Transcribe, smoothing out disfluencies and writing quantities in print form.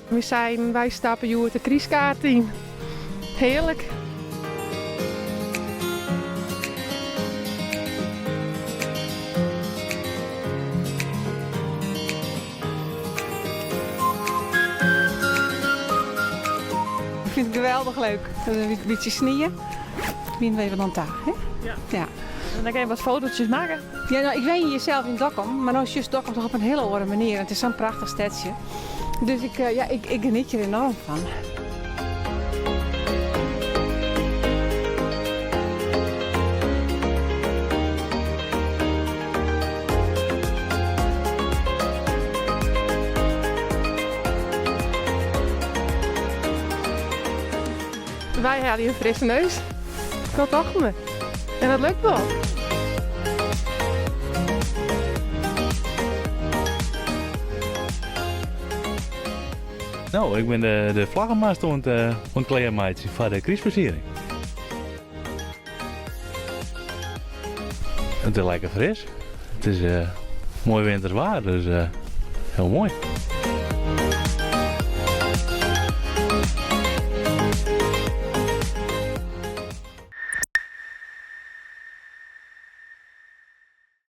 Wy seinen, wy stappe hjoed de krystkaart yn. Hearlik. Ik fyn it geweldich leuk. In bytsje snie. Wiene we even oan ta, hè? Ja. Ja. En dan kin je wat fotootjes makke. Ja, no, ik wenje hjir sels yn Dokkum, mar no sjochst Dokkum toch op in hiele oare manier. It is sa'n prachtich stedsje. Dus ik, eh, ja, ik, ik geniet hjir enorm fan. Wy helje in frisse neus. Dat tochten we. En dat lukt wol. No, ik bin de, de flaggenmast oan it, uh, oan it klearmeitsjen foar de krystfersiering. It is lekker fris. It is uh, moai winterswaar, dus uh, hiel moai.